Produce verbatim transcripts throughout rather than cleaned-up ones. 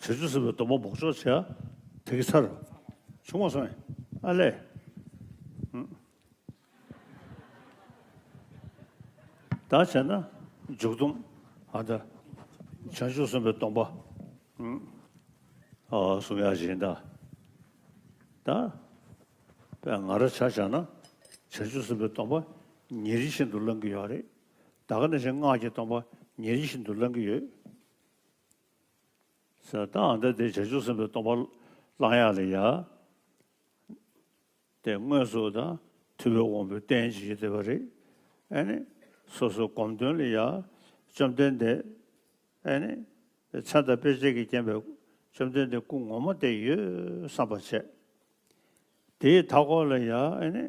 བྱང་ཆུབ་སེམས་དཔའི་སྡོམ་པ་འབོགས་ཆོག་བྱས། དེ་གི་ཚར་བྱུང་བ་སོང་། ཨ་ལས། ཨུ། ད་བྱས་ན་མཇུག་སྡོམ། ཨ་ད་བྱང་ཆུབ་སེམས་དཔའི་སྡོམ་པ། ཨུ། ཨ་གསུང་ཡག་ཅིག་ཡིན་ད། ད་དཔེ་ང་རང་ཆ་བཞག་ན་བྱང་ཆུབ་སེམས་དཔའི་སྡོམ་པ་ཉིན་རེ་བཞིན་དུ་བླང་གི་ཡོད་རེད། ད་ག་ནང་བཞིན་སྔགས་ཀྱི་སྡོམ་པ་ཉིན་རེ་བཞིན་དུ་བླང་གི་ཡོད། ཟེར་ད་ཨ་ད་དེ་བྱང་ཆུབ་སེམས་དཔའི་སྡོམ་པ་བླང་ཡག་ལ་ཡ། དེ་དངོས་སུ་ད་ཐུབ་པའི་དབང་པོས་བསྟན་བྱེད་ཀྱི་བསྡད་པ་རེད། ཨ་ནི་སོ་སོའི་སྒོམ་དོན་ལ་ཡ་བཅོམ་ལྡན་འདས། ཨ་ནི་མཚན་དང་དཔེ་བྱད་ཀྱིས་བརྒྱན་པའི་བཅོམ་ལྡན་འདས་སྐུ་ངོ་མ་དེ་ཡོད་བསམ་པ་བྱས། དེའི་མཐའ་འཁོར་ལ་ཡང་ཨ་ནི་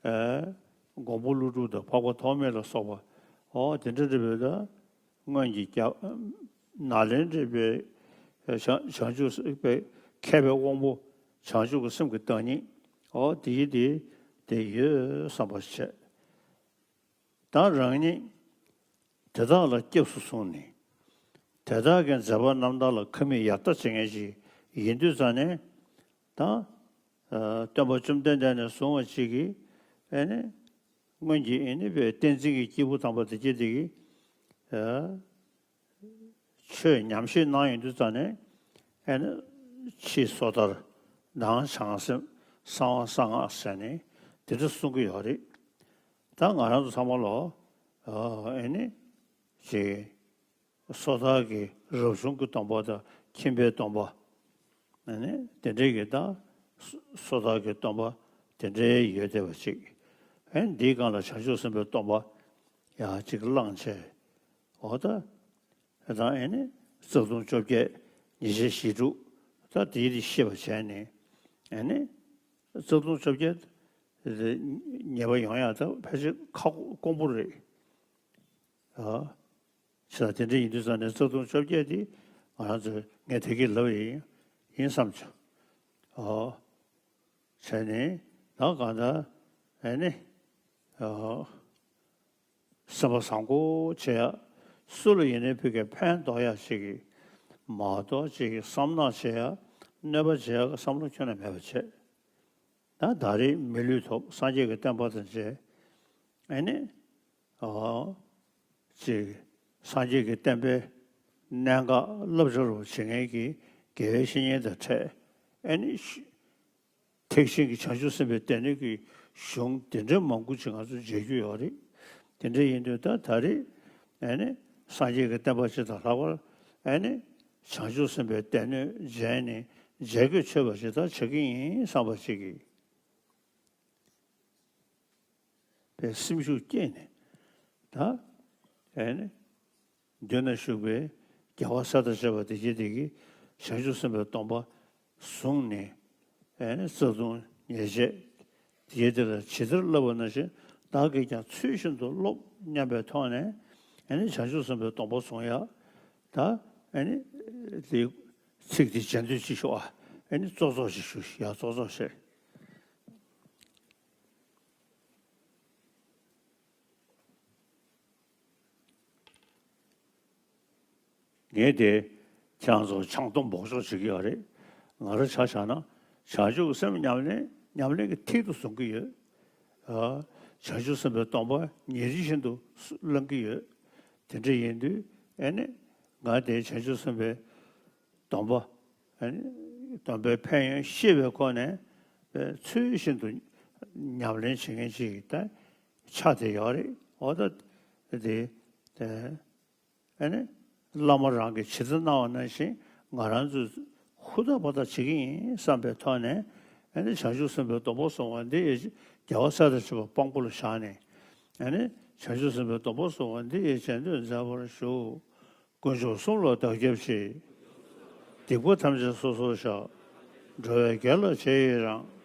ཨེ་མགོན་པོ་ཀླུ་སྒྲུབ་དང་འཕགས་པ་ཐོགས་མེད་ལ་སོགས་པ། ཨོ་དེ་འདྲ་འདྲ་བའི་ད་སྔོན་གྱི་རྒྱ་ནཱ་ལེནྡྲའི་པའི་བྱང་བྱང་ཆུབ་པའི་མཁས་པའི་དབང་པོ། བྱང་ཆུབ་ཀྱི་སེམས་ཀྱི་བདག་ཉིད། ཨོ་དེའི་དེ་དེ་ཡོད་བསམ་པ་བྱས། ད་རང་ཉིད་དེ་དག་ལ་སྐྱབས་སུ་སོང་ནས། དེ་དག་གི་མཛད་པ་རྣམ་དག་ལ་ཁ་མིག་ཡར་ལྟ་བྱེད་མཁན་ཞིག་ཡིན་དུས་ཙང་ནས། ད་ཨ་སྟོན་པ་བཅོམ་ལྡན་འདས་ནས་བཟུང་བ་ཅིག་གིས་ཨེ་ནི་སྔོན་གྱི་ཨེ་ནི་པའི་བསྟན་འཛིན་གྱི་སྐྱེས་བུ་དམ་པ་དེ་གྱད་དེ་གིས་ཨ་ཆོས་ཉམས་བཞེས་གནང་ཡོང་དུས་ཙང་ནས་ཨེ་ནི་ཕྱི་སོ་ཐར། ནང་བྱང་སེམས། གསང་བ་གསང་སྔགས་ཟེར་ནས་དེ་འདྲ་གསུང་གི་ཡོད་རེད། ད་ང་རང་ཚོ་ཚང་མ་ལོ། ཨ་ནི་ཅིག་སོ་ཐར་གྱི་རབ་བྱུང་གི་སྡོམ་པ་དང་ཁྱིམ་པའི་སྡོམ་པ། ཨ་ནི་དེ་འདྲའི་གི་ད་སོ་སོ་ཐར་གྱི་སྡོམ་པ་དེ་འདྲའི་ཡོད་བསྡད་པ་ཅིག་ཨ་ནི་འདིའི་སྒང་ལ་བྱང་ཆུབ་སེམས་དཔའི་སྡོམ་པ་ཡང་ཅིག་བླངས་བྱས། འོ་ད། དང་ཨེ་ནི་རྩ་ལྟུང་བཅོ་བརྒྱད་ཉེས་བྱས་ཞི་དྲུག་ད་དེའི་རིགས་ཤེས་པ་བྱས་ནས་ཨེ་ནི་རྩ་ལྟུང་བཅོ་བརྒྱད་ཉེས་པ་ཡོང་ཡག་ད་ཕལ་ཆེར་ཁག་དཀོན་པོ་རེད། ཨ་བྱས་ཙང་དེ་འདྲ་ཡིན་དུས་ཙང་ནས་རྩ་ལྟུང་བཅོ་བརྒྱད་དེ་ང་རང་ཚོས་ངས་དེ་གི་ལབ་ཡིན་ཡིན་བསམ་བྱུང་། ཨོ་བྱས་ནས་ད་གང་ལྟར་ཨེ་ནི་ཨོ། སེམས་པ་བཟང་པོ་བྱེད་ཡག་སུ་ལ་ཡིན་ནའི་ཕ་གིར་ཕན་ཐོགས་ཡག་ཅིག་གི་མ་གཏོགས་ཅིག་གི་བསམ་ནག་བྱེད་ཡག་གནོད་པ་བྱེད་ཡག་གི་བསམ་བློ་ཁྱོན་ནས་མེད་པ་བྱས། ད་ད་རེས་མི་ལུས་ཐོབ། སངས་རྒྱས་ཀྱི་བསྟན་པ་དང་མཇལ། ཨེ་ནི་ཨོ་ཅིག་སངས་རྒྱས་ཀྱི་བསྟན་པའི་གནད་འགག་བསླབ་བྱ་རུ་བྱེད་མཁན་གྱི་དགེ་བའི་བཤེས་གཉེན་དང་འཕྲད། ཨེ་ནི་ཤི་ཐེག་ཆེན་གྱི་བྱང་ཆུབ་སེམས་དཔའི་སྡེ་སྣོད་ཀྱི་གཞུང་དེ་འདྲའི་མང་པོ་ཅིག་ང་ཚོ་མཇལ་རྒྱུ་ཡོད་རེད། དེ་འདྲ་ཡིན་དུས་ད་ད་རེས་ཨེ་ནི་སངས་རྒྱས་ཀྱི་བསྟན་པ་སྤྱི་དང་ལྷག་པར་ཨེ་ནི་བྱང་ཆུབ་སེམས་དཔའི་སྡེ་སྣོད་མཇལ་ནས་མཇལ་དགོས་ཆོད་པ་ཞིག་ད་བྱེད་ཀྱི་ཡིན་བསམ་པ་ཅིག་གིས། པའི་སེམས་ཤུགས་བསྐྱེད་ནས་ད་ཨེ་ནི་མདུན་ན་བཞུགས་པའི་རྒྱལ་བ་སྲས་དང་བཅས་པ་དེ་གྱད་དེ་གིས་བྱང་ཆུབ་སེམས་དཔའི་སྡོམ་པ་བཟུང་ནས་ཨེ་ནི་རྩ་ལྟུང་ཉེས་བྱས་དེ་གྱད་དེ་ལ་ཇི་ལྟར་བསླབས་པ་ནང་བཞིན་བདག་གིས་ཀྱང་ཚུལ་བཞིན་དུ་སློབ་སྙམ་པའི་ཐོག་ནས་ཨེ་ནི་བྱང་ཆུབ་སེམས་དཔའི་སྡོམ་པ་བཟུང་ཡག་ད་ཨེ་ནི་དེ་ཚིག་དེ་སྦྱང་འདོད་ཅིག་ཞུ་ཨ། ཨེ་ནི་ཙོག་ཙོག་ཅིག་ཞུ་ཡག་ཙོག་ཙོག་བྱས། ངས་དེ་ཁྱེད་རང་ཚོ་བྱང་སྡོམ་འབོགས་ཆོག་བྱེད་ཀྱི་ཡོད་རེད། ང་རང་ཆ་བཞག་ན་བྱང་ཆུབ་ཀྱི་སེམས་ཉམས་ལེན་ཉམས་ལེན་གྱི་མཐིལ་དུ་བཟུང་གི་ཡོད། ཨ། བྱང་ཆུབ་སེམས་དཔའི་སྡོམ་པ་ཉིན་རེ་བཞིན་དུ་བླང་གི་ཡོད། དེ་འདྲ་ཡིན་དུས་ཨེ་ནི་ང་དེ་བྱང་ཆུབ་སེམས་དཔའི་སྡོམ་པ། ཨ་ནི་སྡོམ་པའི་ཕན་ཡོན་ཤེས་པའི་སྒོ་ནས་ཚུལ་བཞིན་དུ་ཉམས་ལེན་བྱེད་མཁན་ཅིག་ད་ཆགས་བསྡད་ཡོད་རེད། འོ་ད་དེ་དེ་ཨ་ནི་བླ་མ་རང་གིས་ཇི་ལྟར་གནང་བ་ནང་བཞིན་ང་རང་ཚོས་ཧུར་ཐག་འབད་ཐག་བྱེད་ཀྱི་ཡིན་བསམ་པའི་ཐོག་ནས། ཨ་ནི་བྱང་ཆུབ་སེམས་དཔའི་སྡོམ་པ་བཟུང་བ་འདི་ཡི་རྒྱལ་བ་སྲས་དང་བཅས་པ་དཔང་པོ་ལ་བཞག་ནས། ཨ་ནི་བྱང་ཆུབ་སེམས་དཔའི་སྡོམ་པ་བཟུང་བ་འདི་ཡི་རྗེས་ཟློས་མཛད་པར་ཞུ། དཀོན་མཆོག་གསུམ་ལ་བདག་སྐྱབས་མཆི། སྡིག་པ་ཐམས་ཅད་སོ་སོར་བཤགས། འགྲོ་བའི་དགེ་ལ་རྗེས་ཡི་རང་